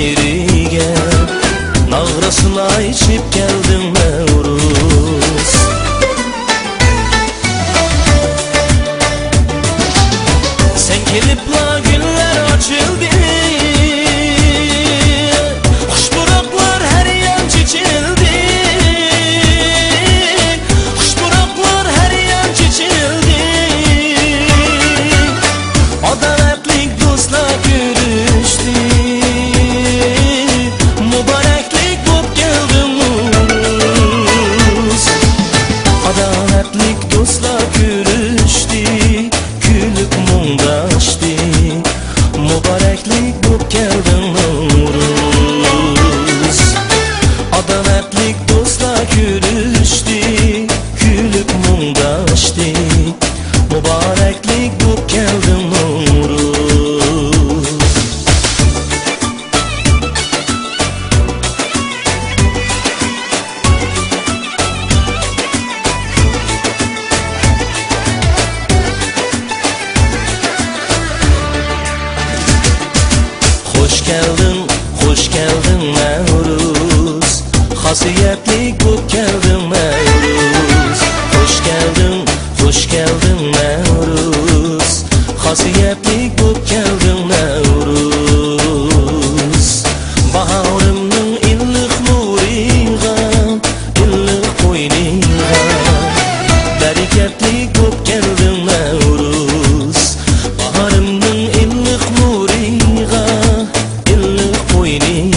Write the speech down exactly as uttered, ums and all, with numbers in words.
يېرىگە ناغرا سۇناي ئىچىپ كەلدىڭ نەۋرۇز. سەن كېلىپلا گۈللەر ئاچىلدى، خۇش پۇراقلار ھەر يان چېچىلدى، خۇش پۇراقلار ھەر يان چېچىلدى. ئاداۋەتلىك دوستلار كۆرۈشتى، مۇبارەكلىك بوپ كەلدىڭ نەۋرۇز. ئاداۋەتلىك دوستلار كۆرۈشتى، كۈلۈپ مۇڭداشتى، مۇبارەكلىك بوپ كەلدىڭ نەۋرۇز. ئاداۋەتلىك دوستلار كۆرۈشتى، كۈلۈپ مۇڭداشتى، مۇبارەكلىك بوپ كەلدىڭ نەۋرۇز. خوش كەلدىڭ، خوش كەلدىڭ نەۋرۇز، خاسىيەتلىك بوپ كەلدىڭ نەۋرۇز. خوش كەلدىڭ، خوش كەلدىڭ نەۋرۇز، خاسىيەتلىك بوپ كەلدىڭ نەۋرۇز. باھارىمنىڭ ئىللىق نۇرىغا، ئىللىق قوينىغا، بەرىكەتلىك بوپ كەلدىڭ نەۋرۇز. باھارىمنىڭ ئىللىق نۇرىغا، ئىللىق قوينىغا،